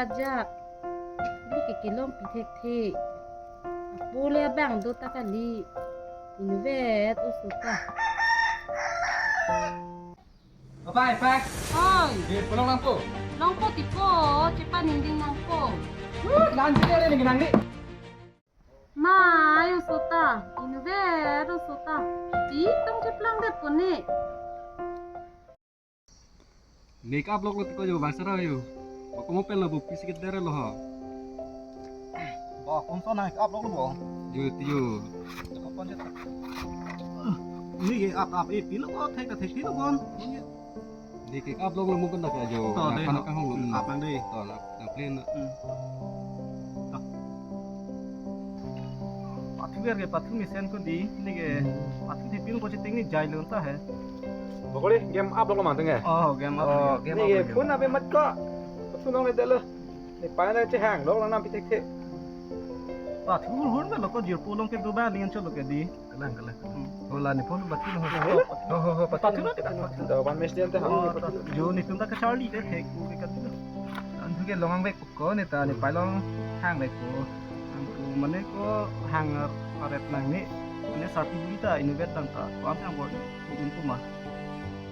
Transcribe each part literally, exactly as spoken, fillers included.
Ajak. Ili ke kelongpi thekthe. Apo le abang do ta kali. Inutvet oso ta. Bye bye. Oi. Di, pulang nangpo. Longpo tiko, chepaningding nangpo. Huh, nanti dia nih nangdi. Mai oso ta, inutvet oso ta. Di tong cheplangdetpo ne. Make up lok lo tiko jo bang sara jo. Bako mo pen lo bu pisi ke dere lo ho. Ba, kung so nang make up lok lo bo. Jo ti jo. Apa aja. Ini ke up up eh pilo ko thek thek pilo kon. Make up lok lo mo kon dak jo. To, dei, kan no. Kan hong lo. Up nang dei. To, na, na plain na. Hmm. Pathu ber ke pathu mesen ko di, ne ke pathu thepin ko cheting ni jai lun ta he. Bokori game up lok lo manteng ke? Oh, game up. Oh, game up. Ne ke phone abe mat ko. Pathu nong ne delo. Ne pai na chehang lok lo nam pitek the. Pathu hur hur lo ko jirpo along ke do ba lingen cholo ke di. Kalang, kalang. Hmm. Hola ne phone bati lo. Ho, ho, ho, pathu lo ke. Pathu lo. One match dia ta. Oh, jo netum ta ke Charlie de he ku ke kati lo. Antu ke longang bek. Ko ne ta ne pailong hang le ko. Hang ko mane ko hang aret nang ne. Mane sarti buli ta inutvet tang ta. Ko am hang bor un ko ma.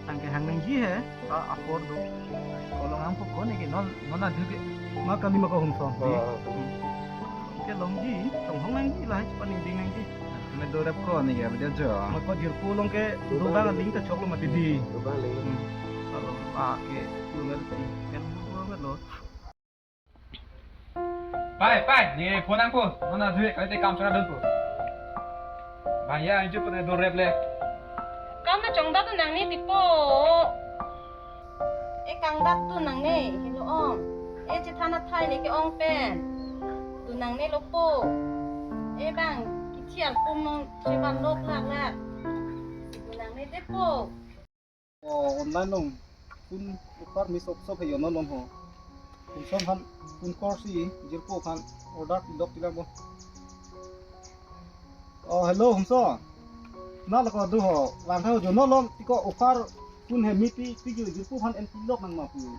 Tang ke hang nangji he. Ta apor do. Ko longang ko ko ne ke non non adu ke. Ma kali ma ko hum som. Oh. Hmm. Ke longji, chonghong nangji lahai chepaningding nangji. Me do rep ko ne ke bejo jo. Ma ko jirpo along ke do bang ling ta chok lo mati di. Do bang ling. Hmm. Kalau a ke ular ti kan ko lo. Pai, pai, ne phone nangpo. Mana duit, kali te kam chora dunpo. Bhaiya, anju pune do rep le. Kam na chongdat tu nang ne tipo. E kangdat tu nang ne, helo om. E chethana thai le ke ong pen. Tu nang ne lopo. E bang, kithiar pum nong cheban lok lak lak. Tu nang ne depo. O online along phone offer me sop sop he yo non lom ho. Phone som han phone call si jirpo aphan order pilok pilak bo. O hello Humso. Na lako do ho. Vangtha jo non lom tiko offer phone he me pi pi jo jirpo aphan en pilok nang ma pu.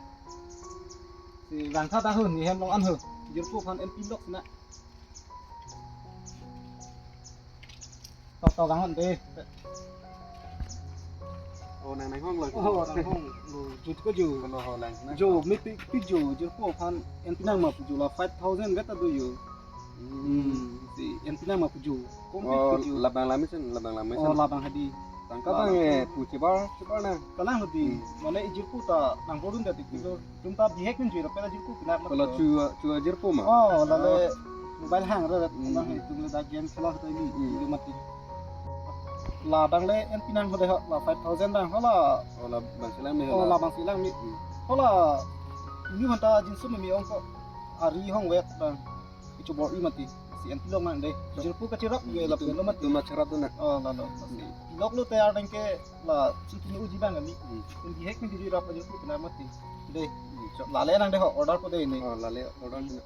Si vangtha da ho ni hem long an ho. Jirpo aphan en pilok na. Tok tok angon de. O nang nang hong lo. O nang hong lo. Jut ko ju. Kono ho lang. Jo me pi pi jo jirpo aphan en pinang ma pu jo la five thousand beta do jo. Hmm. Si en pinang ma pu jo. Kom pi pu jo. Labang lami sen, labang lami sen. O labang hadi. Tangka bang e pu chebar chebar na. Kalang hadi. Hmm. Mane jirpo ta nang borun da tik jo. Tum ta bihek min jui rape la jirpo pinak mat. Kalau ko. Chu chu jirpo ma. Oh, lale mobile hang re. Hmm. Bang tum le da game khela hote ni. Hmm. Ni mati. La bang le en pinang hode ho la five thousand bang ho la. Oh, la bang silang me. Oh, la bang silang me. Hmm. Ho la. Ni hanta jinsu me ong ko. Ari hong wet bang. Ichu bor i mati. Si en pilok mang de. Jirpo kacherap ye la pelo mati. Tuma cherap tu na. Oh, la lo. Si pilok lo tayar deng ke la chuti ni uji bang ni. Hmm. Kun bihek ni jui rap aja tu kena mati. De. Hmm, chok. Lale nang de ho order ko de ni. Oh, lale order ko na.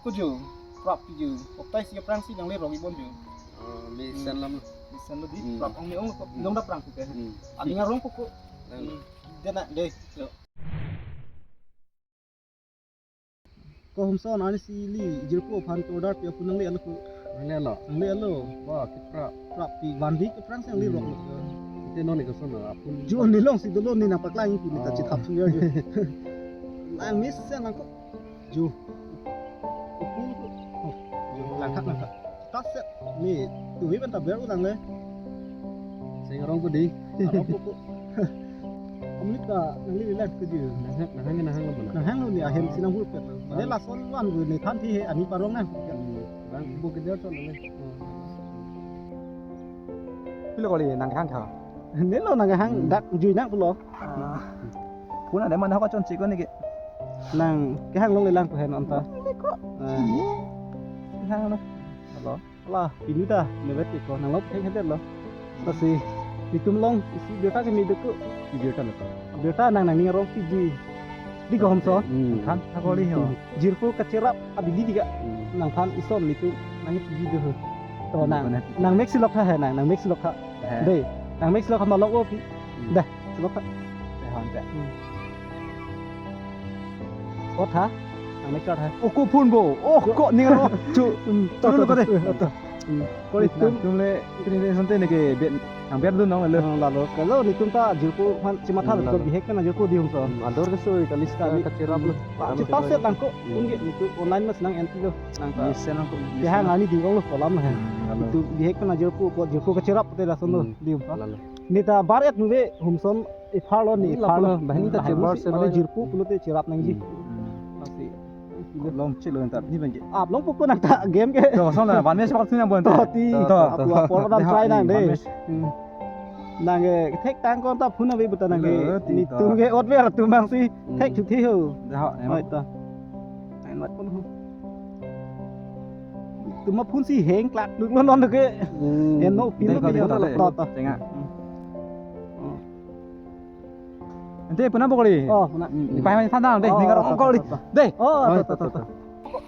Ko jo, prap pi jo. Oktai si prang si nang le rong ibon jo. Oh, me sen lam. Me sen lo di, hmm, prap ong me ong ko, hmm, long da prang ko ke. Hmm. Ani ngarong ko ko. Hmm. Hmm. De na, de. Chok. Ko Humso nani si ili jirpo aphan ke order pi apun nang le alo ko. Nang le alo. Nang le alo. Ba, ke prap. Prap pi van vi ke prang sang le rong. Hmm. Ite non ni ko son apun. Jo ni long si dolo ni nang paklang pu ni ta, oh, chithap sung ya jo. Nang miss sa nang ko. Jo. Upu ko. Oh, jo langkhat langkhat. Kaset ni tu vi benta ber ulang le. Sing rong ko di. Rong ko ko. Amit ka nang li rilak ke ji. Nang hang nang hang nang hang lo mana? Nang hang lo ni ahem si nang hurpet. Mane lason wan ru ni than thi he ani parong nang. Hmm. Bang bu ke dia chon le. Pilo kali nang hang kha. Ne lo nang hang, hmm, dak jui nang pulo. Ah. Puna de mana ko chon chiko ni ke. Nang ke hang long le lang ko hen anta. Ni ko. Ah. Ke hang lo. Halo. La, pinu ta, ne vet ko, nang lok thek hedet lo. Lasi, itum long, isi birta ke mi dek ko. Isi birta lo. Birta nang nangning arong piji. Di ko Humso. Hmm. Than, thakoli ho. Hmm. Jirpo kacherap, abidi di ka. Hmm. Nangphan ison itum, nang piji de ho. To nang, nang mek silok tha he nang, nang mek silok tha. He. De, nang mek silok tha malok o pi. Hmm. Dah, silok tha. He hon te. Hmm. Ko tha? Mechar hai. O ko phun bo. O ko ning ro. Chu. Hmm, to, to, to, to, to. Hmm. Kori tum. Nangtum le, pini le sante ne ke bet. Nang bet dun nang le. Hmm, lalo. Kalau netum ta jirpo aphan chematha. Hmm, lo, lalo. Bihek pen ajirpo dihum so. Hmm, ador ke soi, kali ska. Kali kacherap lo. Hmm. Chepa se tangko. Hmm. Pun ke netum online mas nang enti lo. Nang ta. Yes, nang ko. Ke hang ani dingkong lo kolam lo hai. Hmm, lalo. Netum bihek pen ajirpo, ko jirpo kacherap te lason lo. Hmm. Dihum so. Lalo. Ne ta bar et nuve humson. Iphar lo ne, hmm, iphar lo. Lapu lo, banghini ta, hmm, chebar, masi, se mane lo. Jirpo pulote cherap nangji. Hmm. Masi. Long chelo ta ni bangke. Ap long puko nang ta game ke. To, son la, one match pak thunang bon to. To, ti. To, to. Apu apor dam try nang de. One match. Hmm. Nang ke thek tang kon ta phun ave buta nang ke. To, ti, to. Netum ke ot ver atum bang si. Hmm. Thek chu thi ho. Dah, emak. Oi to. Emak pun ho. Tuma phun si heng klak duk lo non ke. Hmm. Eno pin. Dei, lo kau pin dei, lo kau dei. To, to. Tengah. Hmm. Oh. Ante puna bokoli. Oh, puna. Hmm, ipai mai thandang dei, oh, ning arong to, kau to, di. To, to. Dei. Oh, oi, to, to, to, to, to.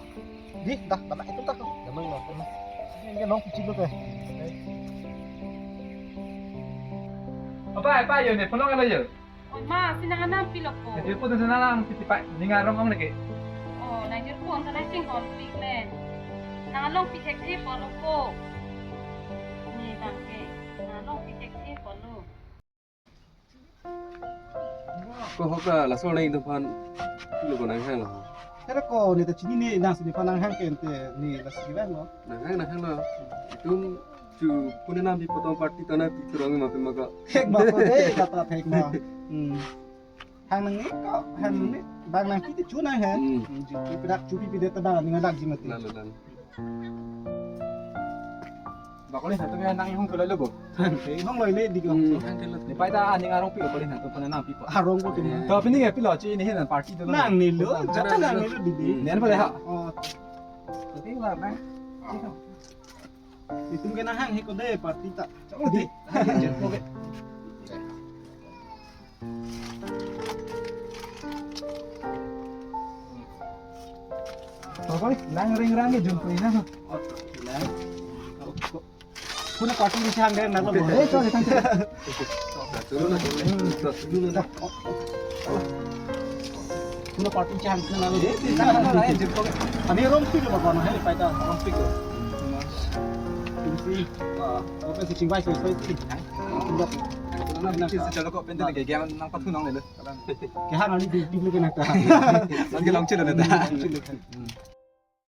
Di, dah, dah, itu dah. Damang lo, damang. Ini, ini long kecil lo deh. Apa, apa yo ne? Phone lo kan yo? Oh, ma, si nang anam pilo ko. Jadi pun sana lang si tipak ning arong ong lagi. Oh, nang jur pun sana sing hon pik le. Nang long pi thek thek ko lo ko. Ni bang ke. Nang long pi thek thek ko lo. Ko hok ta laso nang itum aphan pilo ko nanghang lo. Hera ko ne ta chinine nang si nephan nanghang ke ante ne lasi bang lo. Nanghang, nanghang lo. Itum chu pune nam pi poto party ta nangpi thurong ma pen ma ko. Thek ma ko de kata thek ma. Hmm. Hang nangne ko, hang nangne. Bang nangpi te chu nanghang. Hmm. Hmm, chu pi dak chu pi pi de ta bang ning adakji mati. Lalo, lalo. Ba kali satu ke nang hong kelai lo bo. Hong loi le di ko. Hmm. Nepai ta aning arong pi kali satu pun nangpi po. Arong ko tu. To pini ke pilo chi ne hin party tu lo. Nangne lo, jata nangne lo di di. Hmm. Nen pala ha. Oh. Oke lah, bang. Itum ke nanghang he ko de party ta. Chalo di. Oke. Bapak, lang ring rang ke jumpa ina. Puna party ni chang deh nalo. Eh, sorry, thank you. Puna party chang deh nalo. Ami rong pi ke ba kono hai pai ta rong pi ke. Tumsi, ah, apa sih cingbai soi soi ti. Nang si chalo ko pente lagi game nang pathu nang lele. Ke hang ani di di ke nang ta. Nang ke long chelo le ta. Hmm, long chelo. Hmm.